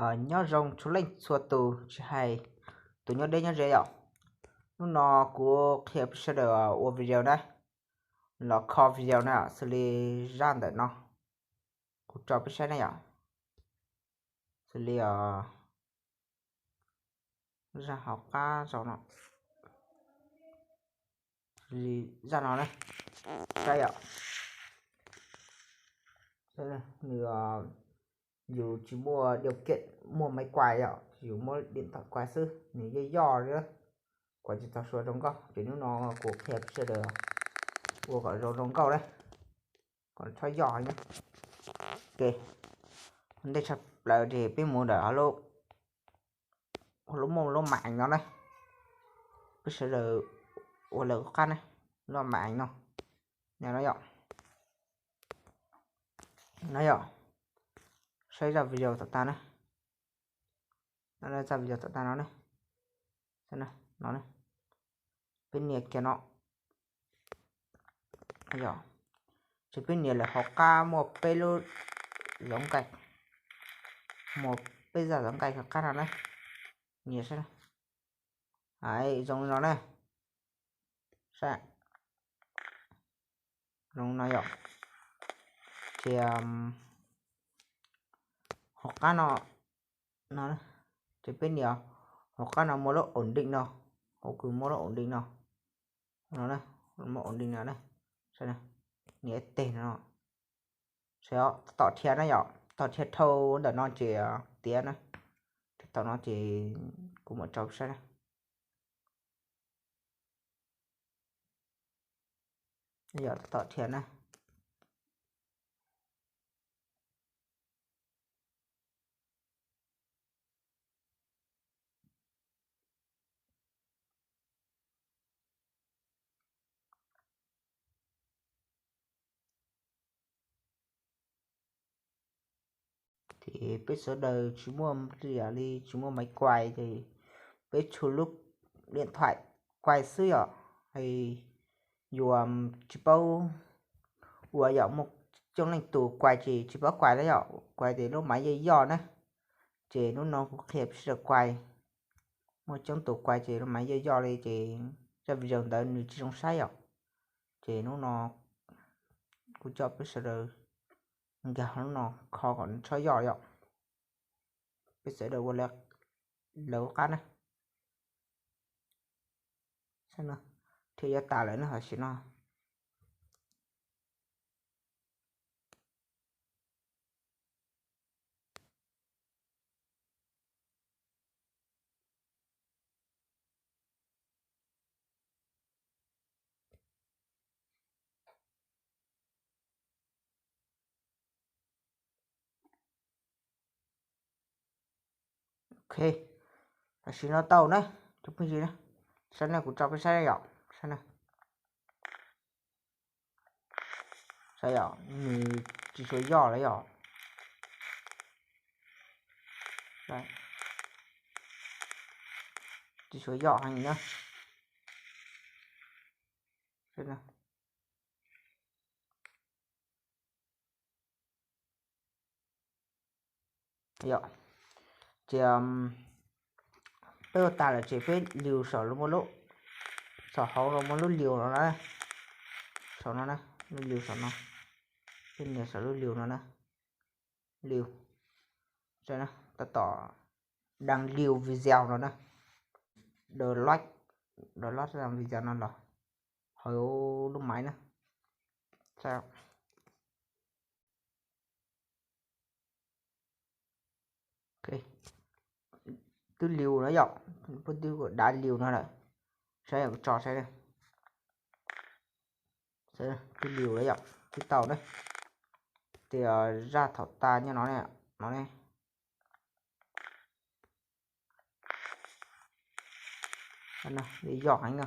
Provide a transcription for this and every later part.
Nyob zoo txhua leej txhua tus, tsis hais tus nyob deb nyob ze yom. Hnub no kuv qhia peb sawv daws ua video na, los kho video na, xws li zaj ntawm no, kuv tso peb saib na yom. Xws li zaj hauv qab zoo no, xws li zaj no na, saib yom. Nws, yus tsis muaj điều kiện muaj máy quay yom, yus muab điện thoại quay xwb, nws yoj yoj li, kuv tsis tau suav zoo nkauj, ces hnub no kuv qhia peb sawv daws ua kom zoo zoo nkauj na, kom txhob yoj na. Ok, ua ntej tshaj plaws ces peb mus ntawm lub, lub muaj lub màn ảnh no na, peb sawv daws ua lawv qab na, lub màn ảnh no, no yom, no yom, saib zaj video tom tag na, zaj video tom tag no ne, no, peb nias kiag no, yog, ces peb nias lawm hauv qab muaj peb lub, muaj peb zaj zav nqaij hauv qab no na, nias saib, zoo li no na, saib, zoo no yom, ces hauv qab no, no, ces peb nias hauv qab no muaj lub ổn định no, hauv kws muaj lub ổn định no, no, muaj ổn định no, nias ib teg no, tom dhia na yom, tom dhia dhau ntawm no ces tiav na, tom no ces kuv mam tso saib na. Yog tom dhia na. Ces peb sawv daws tsis muaj li, yam li tsis muaj máy quay ces peb tshuav lub điện thoại quay xwb yom. Yuav tsis paub ua yom, muaj coob leej tus quay ces tsis paub quay na yom, quay ces lub máy yoj yoj na. Ces hnub no kuv qhia peb sawv daws quay, muaj coob tus quay ces lub máy yoj yoj li ces zaj video ntawd nws tsis zoo saib yom. Ces hnub no kuv coj peb sawv daws nkag lub no kho kom txhob yoj yom. Peb sawv daws ua lawv qab na. Thiaj yuav tas lawm na tam sim no. Ok, tam sim no tau na, tus phooj ywg na, saib na, kuv tso peb saib yom, saib na. Saib yom, nws tsis tshua yoj lawm yom. Tsis tshua yoj heev na. Yom, ces peb ua tas lawm ces peb liu saum lub muaj lub, saum hauv no muaj lub liu no na, saum no na, lub liu saum no, peb nias saum lub liu no na, liu, tab tom đang liu video no na, download, download video no los hauv lub máy na. Twb liu no yom, twb dav liu no lawm, saib yom, tso saib, twb liu lawm yom, twb tau na. Tias zaj thaum tas nyob no ne, no ne, yog heev na,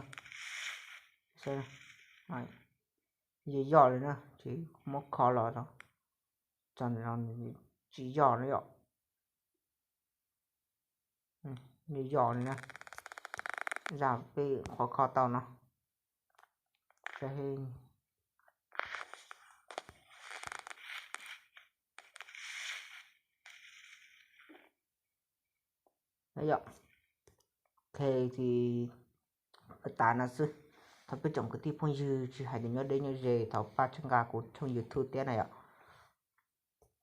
yog yoj li na, ces muab kho los tso, tsis yoj na yom. Yog yoj li na, zaj peb qhov kho tau no, saib, Yog, ok, tas no xwb. Thov peb tsoom kwv tij phooj ywg tsis hais tias nyob deb nyob ze, thov pab txhawb nqa kuv tshooj YouTube thiab na yom.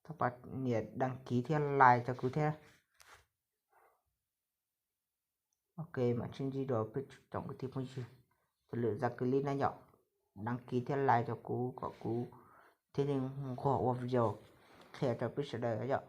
Thov pab nias đăng ký thiab like rau kuv thiab. Ok, mam sib ntsib dua peb tsoom kwv tij phooj ywg. Txog lwm zaj clip na yom, đăng ký thiab like rau kuv kom kuv thiaj li nquag ua video qhia rau peb sawv daws yom.